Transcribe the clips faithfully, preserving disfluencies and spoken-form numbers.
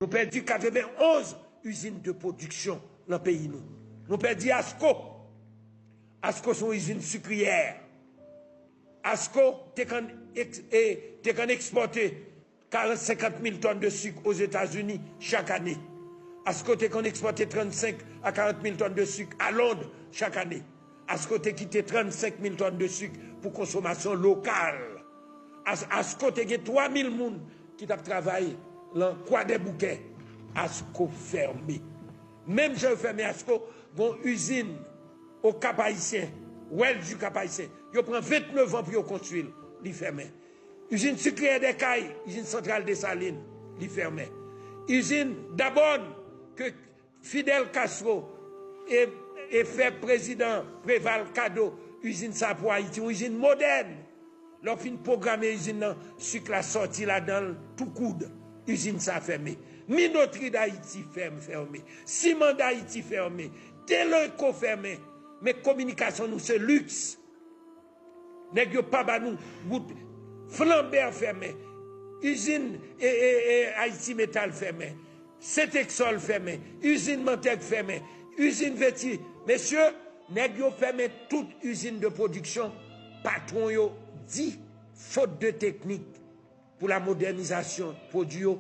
Nou pèdi katrevenn-onz izin de pwodiksyon nan peyi nou. Nou pèdi Asco. Asco se yon izin sikriyè. Asco te konn eks- e, te konn ekspòte karant, senkant mil tòn de sik Ozetazini chak ane. Asco te konn ekspòte trannsenk a karant mil tòn de sik a Lond chak ane. Asco te kite trannsenk mil tòn de sik pou konsomasyon lokal. As- Asco te gen twa mil moun ki t ap travay nan Kwadèboukè. Asco fèmen. Menm jan yo fèmen Asco, gon izin o Kap Ayisyen, Welju Kap Ayisyen. Yo pran vennèf an pou yo konstwi l, li fèmen. Izin sikriyè Dèkay, izin santral Desalin, li fèmen. Izin Dabòn, ke Fidel Castro e, e fè prezidan Preval kado izin sa pou Ayiti, yon izin modèn. Lè w fin pwograme izin nan, sik la sòti ladan l tou koud. Izin sa fèmen. Minotri Dayiti fèm, fèmen. Siman Dayiti fèmen. Teleco fèmen. Men kominikasyon nou se liks. Nèg yo pa ba nou wout. Flanbè fèmen. Izin e, e, e, Ayiti Metal fèmen. Sentexol fèmen. Izin Mantèg fèmen. Izin Veti. Mesye, nèg yo fèmen tout izin de pwodiksyon. Patwon yo di, fot de teknik pou la modènizasyon pwodui yo,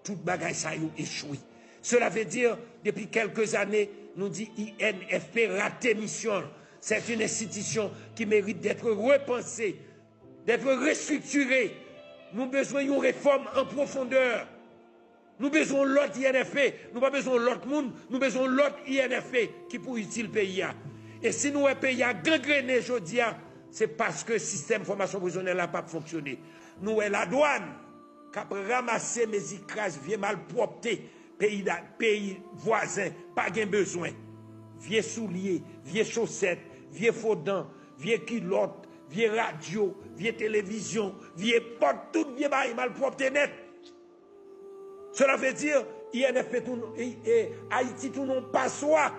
tout bagay sa yo echwe. Cela veut dire, depuis quelques années, nou di I N F P rate misyon l. C'est une institution qui mérite d'être repensée, d'être restructurée. Nou bezwen yon refòm an pwofondè. Nou bezwen yon lòt I N F P. Nou pa bezwen yon lòt moun. Nou bezwen yon lòt I N F P ki pou itil peyi a. E si nou wè peyi a gangrene jodi a, se paske sistèm fòmasyon pwofesyonèl la p ap fonksyone. Nou wè ladwàn k ap ranmase mezi kras vye malpwòpte peyi da, peyi vwazen pa gen bezwen. Vye soulye, vye chosèt, vye fo dan, vye kilòt, vye radyo, vye televizyon, vye pòt, tout vye bagay malpwòpte nèt. Cela veut dire, I N F P tounen, e, e, Ayiti tounen yon paswa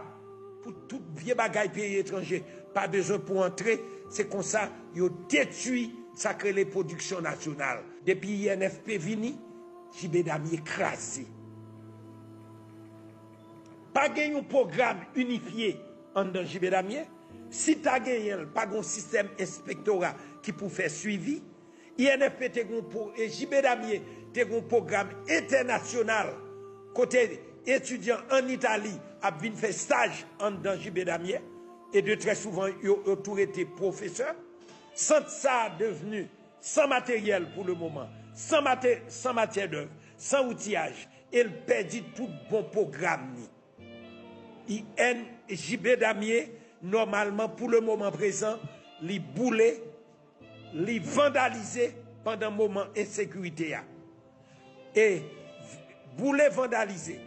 pou tout vye bagay peyi etranje. Pa bezwen pou antre, se konsa yo detwi sa k rele pwodiksyon nasyonal. Depi I N F P vini, J B Damien kraze. Pa gen yon pwogram inifye anndan J B Damien. Si ta genyen l, pa gen yon sistèm enspektora ki pou fè swivi. I N F P te gen yon po-, e J B Damien te gen yon pwogram entènasyonal kote etidyan ann Itali ap vin fè staj anndan J B Damien, e de trè souvan yo, yo tou rete pwofesè. Sant sa a devni san materyèl pou le moman, san mate-, san matyè dèv, san outiyaj, e l pèdi tout bon pwogram ni. I N J B Damien, nòmalman, pou le moman prezan, li boule, li vandalize pandan moman ensekirite a. E boule, vandalize.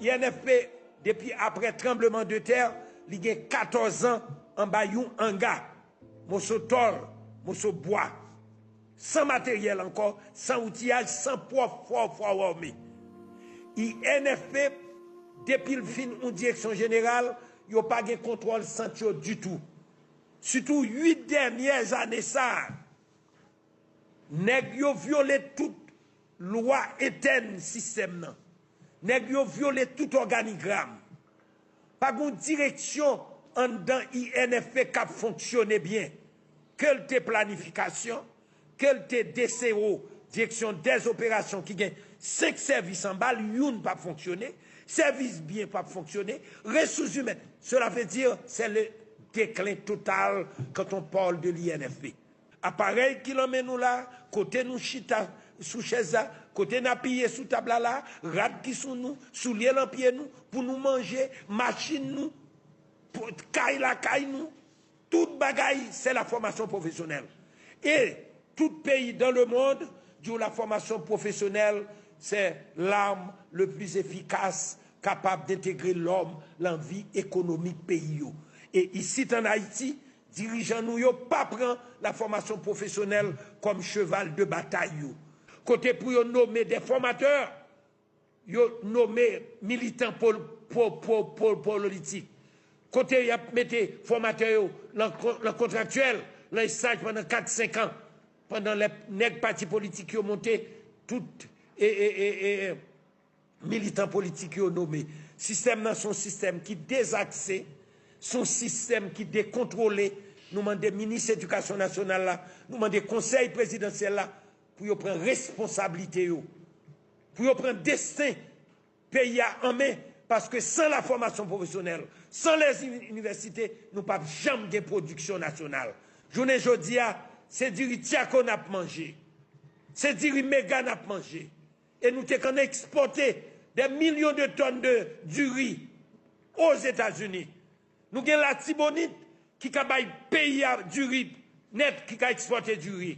I N F P, depi aprè tranbleman de tè, li gen katòz an anba yon anga, moso tòl, moso bwa. San materyèl ankò, san outiyaj, san pwòf fò, fò fòme. I N F P, depi l fin yon direksyon jeneral, yo pa gen kontwòl sant yo ditou. Sitou uit dènyè ane sa a, nèg yo vyole tout lwa entèn sistèm nan. Nèg yo vyole tout òganigram. Pa gen yon direksyon anndan I N F P k ap fonksyone byen. Ke l te planifikasyon, ke l te D C O, direksyon dèzoperasyon ki gen senk sèvis anba l, youn p ap fonksyone, sèvis byen p ap fonksyone, resous imèn, cela veut dire, c'est le déclin total quand on parle de l'I N F P. Aparèy ki lan men nou la, kote nou chita sou chèz la, kote n apiye sou tab la la, rad ki sou nou, soulye lan pye nou, pou nou manje, machin nou, pou, kay lakay nou, tout bagay, c'est la formation professionnelle. Et tout pays dans le monde di w la formation professionnelle, c'est l'arme le plus efficace capable d'intégrer l'homme lan vi ekonomik peyi yo. E isit ann Ayiti, dirijan nou yo pa pran la formation professionnelle comme cheval de bataille yo. Kote pou yo nome des formateurs, yo nome militan pol-, po-, po-, po-, politik. Kote y ap mete fòmatè yo lan kon-, lan kontraktyèl, lan estaj pandan kat, senk an, pandan lè nèg pati politik yo monte, tout, e, e, e, e, militan politik yo nome. Sistèm nan se yon sistèm ki dezakse, se yon sistèm ki dekontwole. Nou mande minis edikasyon nasyonal la, nou mande konsèy prezidansyèl la pou yo pran responsablite yo, pou yo pran desten peyi a an men, paske san la fòmasyon pwofesyonèl, san lè inivèsite, nou p ap janm gen pwodiksyon nasyonal. Jounen jodi a, se diri Tchako n ap manje, se diri Mega n ap manje. E nou te konn ekspòte dè milyon de tòn de diri Ozetazini. Nou gen Latibonit ki ka bay peyi a diri nèt, ki ka ekspòte diri.